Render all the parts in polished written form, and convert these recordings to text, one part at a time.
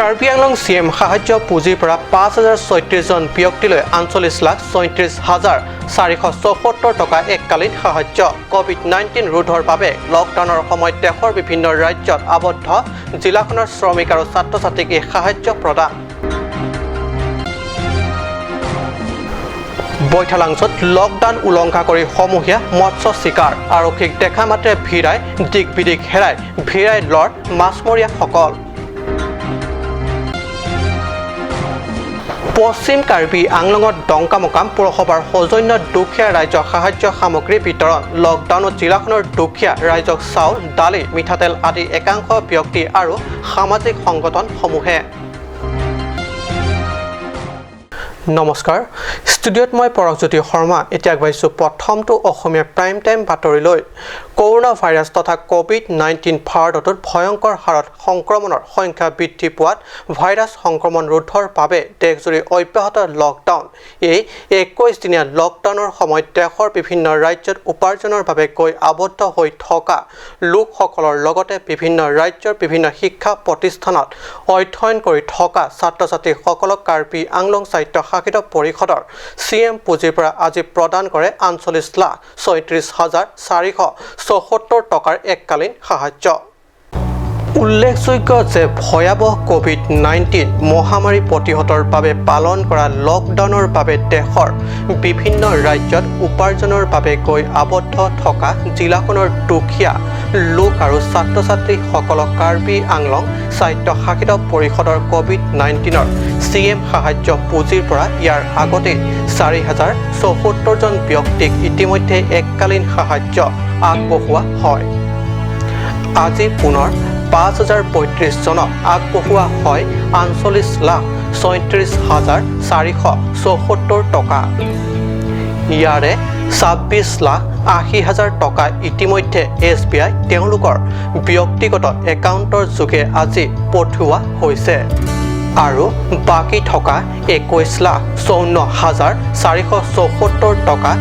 Karbi Anglong C M সাহায্য পুঁজিৰ পৰা 5036জন ব্যক্তিলৈ 48,36,474 টকা এককালীন সাহায্য। ক'ভিড-19 ৰোধৰ বাবে লকডাউনৰ সময়ত দেশৰ বিভিন্ন ৰাজ্যত আবদ্ধ জিলাখনৰ শ্ৰমিক আৰু ছাত্ৰ ছাত্ৰীক এই সাহায্য প্ৰদান। বৈঠালাংছত লকডাউন উলংঘা কৰি সমূহীয়া মৎস্য চিকাৰ। আৰক্ষীক দেখা মাত্ৰে ভিৰাই দিক বিদিক হেৰাই ভিৰাই লৰ মাছমৰীয়াসকল। পশ্চিম কাৰ্বি আংলঙত ডংকামোকাম পৌৰসভাৰ সৌজন্যত দুখীয়া ৰাইজক সাহায্য সামগ্ৰী বিতৰণ। লকডাউনত জিলাখনৰ দুখীয়া ৰাইজক চাউল, দালি, মিঠাতেল আদি একাংশ ব্যক্তি আৰু সামাজিক সংগঠনসমূহে। নমস্কাৰ, ষ্টুডিঅ'ত মই পৰশজ্যোতি শৰ্মা। এতিয়া আগবাঢ়িছোঁ প্ৰথমটো অসমীয়া প্ৰাইম টাইম বাতৰিলৈ। কৰোণা ভাইৰাছ তথা ক'ভিড-19 ভাৰতত ভয়ংকৰ হাৰত সংক্ৰমণৰ সংখ্যা বৃদ্ধি পোৱাত ভাইৰাছ সংক্ৰমণ ৰোধৰ বাবে দেশজুৰি অব্যাহত লকডাউন। এই 21 দিনীয়া লকডাউনৰ সময়ত দেশৰ বিভিন্ন ৰাজ্যত উপাৰ্জনৰ বাবে গৈ আবদ্ধ হৈ থকা লোকসকলৰ লগতে বিভিন্ন ৰাজ্যৰ বিভিন্ন শিক্ষা প্ৰতিষ্ঠানত অধ্যয়ন কৰি থকা ছাত্ৰ ছাত্ৰীসকলক কাৰ্বি আংলং স্বায়ত্তশাসিত পৰিষদৰ চি এম পুঁজিৰ পৰা আজি প্ৰদান কৰে 48,36,474 টকাৰ এককালীন সাহায্য। উল্লেখযোগ্য যে ভয়াৱহ ক'ভিড-19 মহামাৰী প্ৰতিহতৰ বাবে পালন কৰা লকডাউনৰ বাবে দেশৰ বিভিন্ন ৰাজ্যত উপাৰ্জনৰ বাবে গৈ আবদ্ধ থকা জিলাখনৰ দুখীয়া লোক আৰু ছাত্ৰ ছাত্ৰীসকলক কাৰ্বি আংলং স্বায়ত্তশাসিত পৰিষদৰ ক'ভিড-19ৰ চি এম সাহায্য পুঁজিৰ পৰা ইয়াৰ আগতেই 4074জন ব্যক্তিক ইতিমধ্যে এককালীন সাহায্য আগবঢ়োৱা হয়। আজি পুনৰ 5035জনক আগবঢ়োৱা হয় 48,36,474 টকা। ইয়াৰে 26,80,000 টকা ইতিমধ্যে এছ বি আই তেওঁলোকৰ ব্যক্তিগত একাউণ্টৰ যোগে আজি পঠিওৱা হৈছে আৰু বাকী থকা 21,54,474 টকা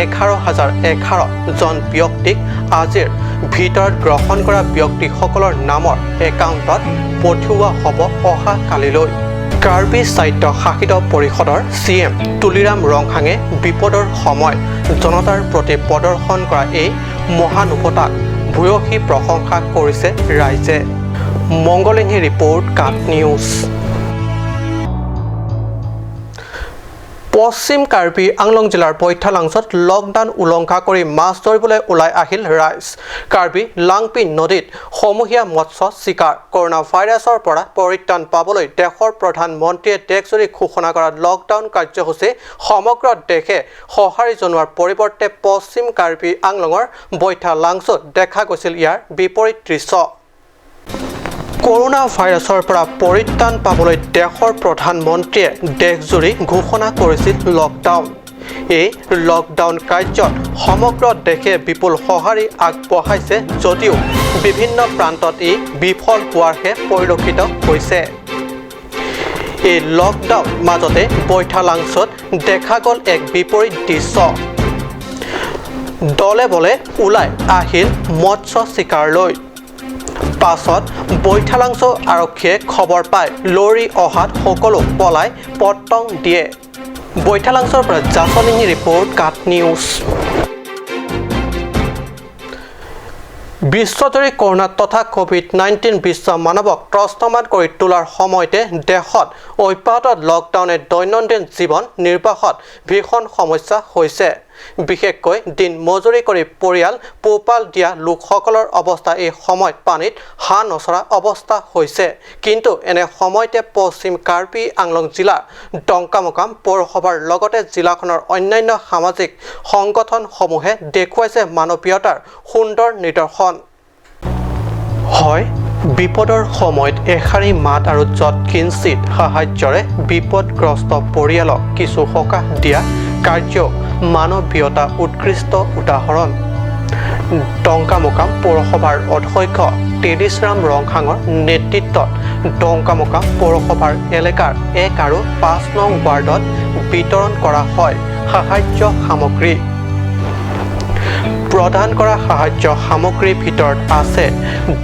11,011 জন ব্যক্তিক আজিৰ ভিতৰত গ্ৰহণ কৰা ব্যক্তিসকলৰ নামৰ একাউণ্টত পঠিওৱা হ'ব অহা কালিলৈ। কাৰ্বি স্বায়ত্তশাসিত পৰিষদৰ চি এম তুলিৰাম ৰংহাঙে বিপদৰ সময়ত জনতাৰ প্ৰতি প্ৰদৰ্শন কৰা এই মহানুভৱতাক ভূয়সী প্ৰশংসা কৰিছে ৰাইজে। মংগলিংহী ৰিপৰ্ট, কাট নিউজ। পশ্চিম কাৰ্বি আংলং জিলাৰ বৈঠালাংছত লকডাউন উলংঘা কৰি মাছ ধৰিবলৈ ওলাই আহিল ৰাইজ। কাৰ্বি লাংপি নদীত সমূহীয়া মৎস্য চিকাৰ। কৰোণা ভাইৰাছৰ পৰা পৰিত্ৰাণ পাবলৈ দেশৰ প্ৰধানমন্ত্ৰীয়ে দেশজুৰি ঘোষণা কৰা লকডাউন কাৰ্যসূচী সমগ্ৰ দেশে সঁহাৰি জনোৱাৰ পৰিৱৰ্তে পশ্চিম কাৰ্বি আংলঙৰ বৈঠালাংছত দেখা গৈছিল ইয়াৰ বিপৰীত দৃশ্য। কৰোণা ভাইৰাছৰ পৰা পৰিত্ৰাণ পাবলৈ দেশৰ প্ৰধানমন্ত্ৰীয়ে দেশজুৰি ঘোষণা কৰিছিল লকডাউন। এই লকডাউন কাৰ্যত সমগ্ৰ দেশে বিপুল সঁহাৰি আগবঢ়াইছে যদিও বিভিন্ন প্ৰান্তত ই বিফল হোৱাৰহে পৰিলক্ষিত হৈছে। এই লকডাউন মাজতে বৈঠালাংছত দেখা গ'ল এক বিপৰীত দৃশ্য। দলে বলে ওলাই আহিল মৎস্য চিকাৰলৈ। পাছত বৈঠালাংছ আৰক্ষীয়ে খবৰ পাই লৰি অহাত সকলো পলাই পতং দিয়ে। বৈঠালাংছৰ পৰা জাচলিঙী ৰিপৰ্ট, কাট নিউজ। বিশ্বজুৰি কৰোণা তথা ক'ভিড-19 বিশ্ব মানৱক ত্ৰস্তমান কৰি তোলাৰ সময়তে দেশত অব্যাহত লকডাউনে দৈনন্দিন জীৱন নিৰ্বাহত ভীষণ সমস্যা হৈছে। বিশেষকৈ দিন মজুৰি কৰি পৰিয়াল পোহপাল দিয়া লোকসকলৰ অৱস্থা এই সময়ত পানীত হাঁহ নচৰা অৱস্থা হৈছে। কিন্তু এনে সময়তে পশ্চিম কাৰ্বি আংলং জিলাৰ ডংকামোকাম পৌৰসভাৰ লগতে জিলাখনৰ অন্যান্য সামাজিক সংগঠনসমূহে দেখুৱাইছে মানৱীয়তাৰ সুন্দৰ নিদৰ্শন। হয়, বিপদৰ সময়ত এষাৰি মাত আৰু যৎকিঞ্চিত সাহায্যৰে বিপদগ্ৰস্ত পৰিয়ালক কিছু সকাহ দিয়া কাৰ্য মানৱীয়তা উৎকৃষ্ট উদাহৰণ। ডংকামোকাম পৌৰসভাৰ অধ্যক্ষ তেলিশৰাম ৰংহাঙৰ নেতৃত্বত ডংকামোকাম পৌৰসভাৰ এলেকাৰ 1 আৰু 5 নং ৱাৰ্ডত বিতৰণ কৰা হয় সাহায্য সামগ্ৰী। প্ৰদান কৰা সাহায্য সামগ্ৰীৰ ভিতৰত আছে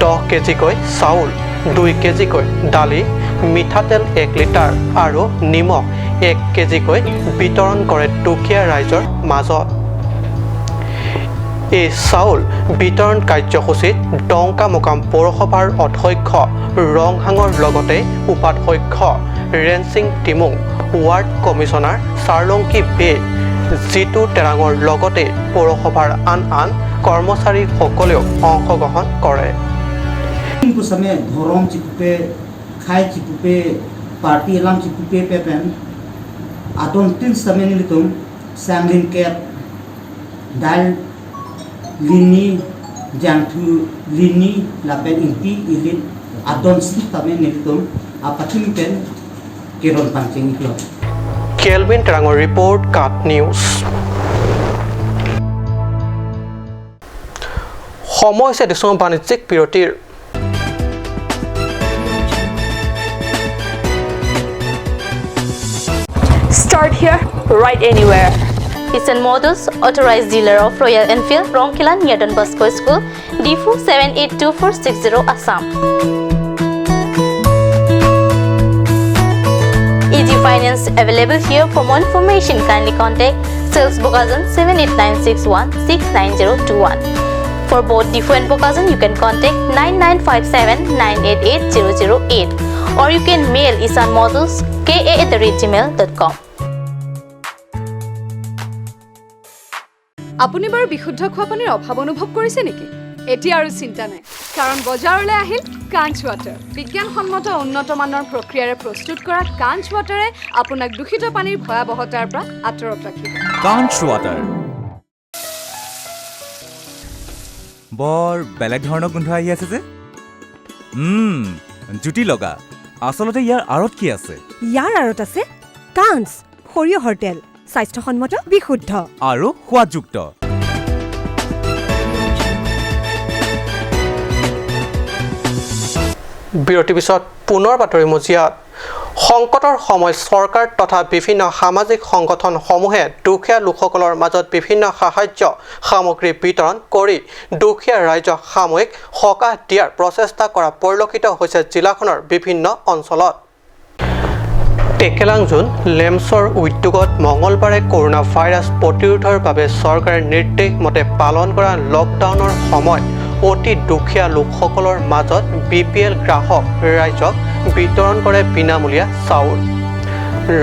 10 কেজিকৈ চাউল, 2 কেজিকৈ, দালি, মিঠাতেল 1 লিটাৰ আৰু নিমখ 1 কেজিকৈ বিতৰণ কৰে দুখীয়া ৰাইজৰ মাজত। এই চাউল বিতৰণ কাৰ্যসূচীত ডংকামোকাম পৌৰসভাৰ অধ্যক্ষ ৰংহাঙৰ লগতে উপাধ্যক্ষ ৰেনচিং টিমুং, ৱাৰ্ড কমিছনাৰ চাৰলংকি বে, জিতু তেৰাঙৰ লগতে পৌৰসভাৰ আন আন কৰ্মচাৰীসকলেও অংশগ্ৰহণ কৰে। Lini jangthu lini lapen ingti ilin adon sitame nilitum apathim pen keron panching iklo. Kelvin Terangor report, Kat News. সময় হৈছে দিছোঁ বাণিজ্যিক বিৰতিৰ। Start here, right anywhere. Eastern Motors, authorized dealer of Royal Enfield, Rongkila, near Don Bosco School, Difu 782460, Assam. Easy finance available here. For more information, kindly contact Sales Bokajan 78961 69021. For both Difu and Bokajan, you can contact 9957 988 008 or you can mail isanmodelska@gmail.com. আপুনি বাৰু বিশুদ্ধ খোৱা পানীৰ অভাৱ অনুভৱ কৰিছে নেকি? এতিয়া আৰু চিন্তা নাই, কাৰণ বজাৰলৈ আহিল কাঞ্চ ৱাটাৰ। বিজ্ঞানসন্মত উন্নত মানৰ প্ৰক্ৰিয়াৰে প্ৰস্তুত কৰা কাঞ্চ ৱাটাৰে আপোনাক দূষিত পানীৰ ভয়াৱহতাৰ পৰা আঁতৰত ৰাখিব। কাঞ্চ ৱাটাৰ বৰ বেলেগ ধৰণৰ গোন্ধ আহি আছে যে। জুতি লগা। আচলতে ইয়াৰ আঁৰত কি আছে? ইয়াৰ আঁৰত আছে কাঞ্চ সৰিয়হৰ তেল, স্বাস্থ্যসন্মত, বিশুদ্ধ আৰু সোৱাদযুক্ত। বিৰতিৰ পিছত পুনৰ বাতৰি মজিয়াত। সংকটৰ সময়ত চৰকাৰ তথা বিভিন্ন সামাজিক সংগঠনসমূহে দুখীয়া লোকসকলৰ মাজত বিভিন্ন সাহায্য সামগ্ৰী বিতৰণ কৰি দুখীয়া ৰাইজক সাময়িক সকাহ দিয়াৰ প্ৰচেষ্টা কৰা পৰিলক্ষিত হৈছে জিলাখনৰ বিভিন্ন অঞ্চলত। টেকেলাংজুন লেমছৰ উদ্যোগত মঙলবাৰে কৰোণা ভাইৰাছ প্ৰতিৰোধৰ বাবে চৰকাৰে নিৰ্দেশ মতে পালন কৰা লকডাউনৰ সময়ত অতি দুখীয়া লোকসকলৰ মাজত BPL গ্ৰাহক ৰাইজক বিতৰণ কৰে বিনামূলীয়া চাউল।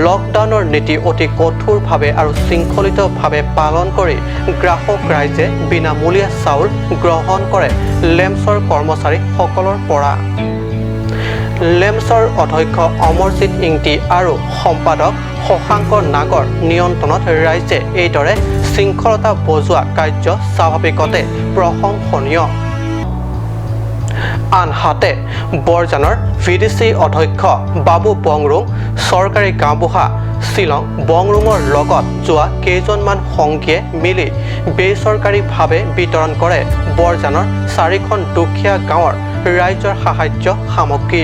লকডাউনৰ নীতি অতি কঠোৰভাৱে আৰু শৃংখলিতভাৱে পালন কৰি গ্ৰাহক ৰাইজে বিনামূলীয়া চাউল গ্ৰহণ কৰে লেমছৰ কৰ্মচাৰীসকলৰ পৰা। লেমছৰ অধ্যক্ষ অমৰজিৎ ইংটি আৰু সম্পাদক শশাংক নাগৰ নিয়ন্ত্ৰণত ৰাইজে এইদৰে শৃংখলতা বজোৱা কাৰ্য স্বাভাৱিকতে প্ৰশংসনীয়। আনহাতে বৰজানৰ VDC অধ্যক্ষ বাবু বংৰুং, চৰকাৰী গাঁওবুঢ়া শ্বিলং বংৰুঙৰ লগত যোৱা কেইজনমান সংগীয়ে মিলি বেচৰকাৰীভাৱে বিতৰণ কৰে বৰজানৰ 4খন দুখীয়া গাঁৱৰ ৰাইজৰ সাহায্য সামগ্ৰী।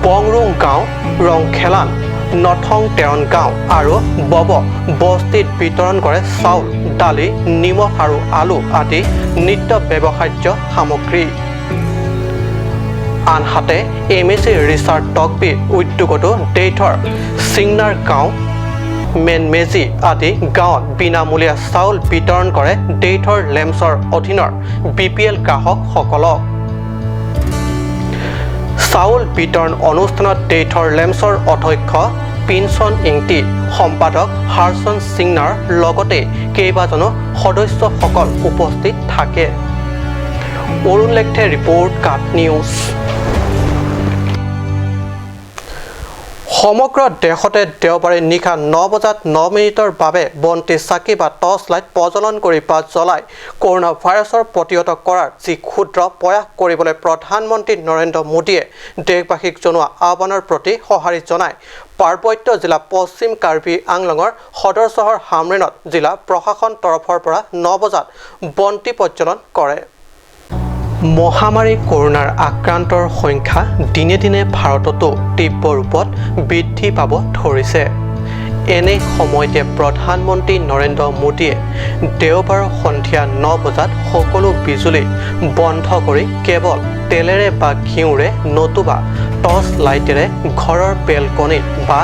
বংৰুং গাঁও, ৰংখেলান, নথং টেৰণ গাঁও আৰু বব বস্তিত বিতৰণ কৰে চাউল, দালি, নিমখ আৰু আলু আদি নিত্য ব্যৱহাৰ্য সামগ্ৰী। আনহাতে MAC Richard টকবিৰ উদ্যোগতো দেইথৰ চিংনাৰ গাঁও, মেনমেজি আদি গাঁৱত বিনামূলীয়া চাউল বিতৰণ কৰে দেইথৰ লেমছৰ অধীনৰ BPL গ্ৰাহকসকলক। চাউল বিতৰণ অনুষ্ঠানত দেইথৰ লেমছৰ অধ্যক্ষ পিনচন ইংটি, সম্পাদক হাৰচন সিংনাৰ লগতে কেইবাজনো সদস্যসকল উপস্থিত থাকে। অৰুণ লেখথে ৰিপৰ্ট, কাট নিউজ। সমগ্ৰ দেশতে দেওবাৰে নিশা 9:09 বাবে বন্তি চাকি বা টৰ্চ লাইট প্ৰজ্বলন কৰি বা জ্বলাই কৰোণা ভাইৰাছৰ প্ৰতিহত কৰাৰ যি ক্ষুদ্ৰ প্ৰয়াস কৰিবলৈ প্ৰধানমন্ত্ৰী নৰেন্দ্ৰ মোদীয়ে দেশবাসীক জনোৱা আহ্বানৰ প্ৰতি সঁহাৰি জনাই পাৰ্বত্য জিলা পশ্চিম কাৰ্বি আংলঙৰ সদৰ চহৰ হামৰেণত জিলা প্ৰশাসন তৰফৰ পৰা 9 বজাত বন্তি প্ৰজ্বলন কৰে। মহামাৰী কৰোণাৰ আক্ৰান্তৰ সংখ্যা দিনে দিনে ভাৰততো তীব্ৰ ৰূপত বৃদ্ধি পাব ধৰিছে। এনে সময়তে প্ৰধানমন্ত্ৰী নৰেন্দ্ৰ মোদীয়ে দেওবাৰৰ সন্ধিয়া 9 বজাত সকলো বিজুলী বন্ধ কৰি কেৱল তেলেৰে বা ঘিউৰে নতুবা টৰ্চ লাইটেৰে ঘৰৰ বেলকনিত বা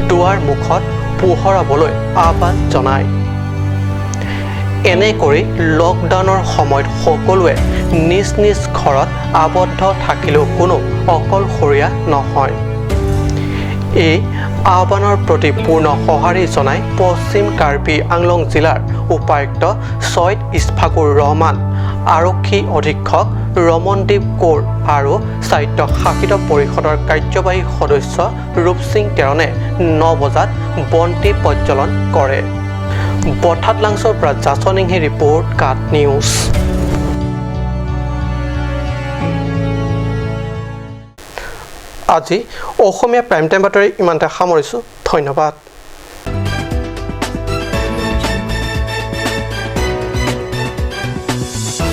দুৱাৰ মুখত পোহৰাবলৈ আহ্বান জনায়। এনে কৰি লকডাউনৰ সময়ত সকলোৱে নিজ নিজ ঘৰত আবদ্ধ থাকিলেও কোনো অকলশৰীয়া নহয়। এই আহ্বানৰ প্ৰতি পূৰ্ণ সঁহাৰি জনাই পশ্চিম কাৰ্বি আংলং জিলাৰ উপায়ুক্ত ছৈয়দ ইছফাকুৰ ৰহমান, আৰক্ষী অধীক্ষক ৰমনদীপ কৌৰ আৰু স্বায়ত্তশাসিত পৰিষদৰ কাৰ্যবাহী সদস্য ৰূপসিং টেৰণে 9 বজাত বন্তি প্ৰজ্বলন কৰে। বঠাত লাংছৰ পৰা জাচনিংহি ৰিপৰ্ট, কাট নিউজ। আজি অসমীয়া প্ৰাইম টাইম বাতৰি ইমানতে সামৰিছোঁ। ধন্যবাদ।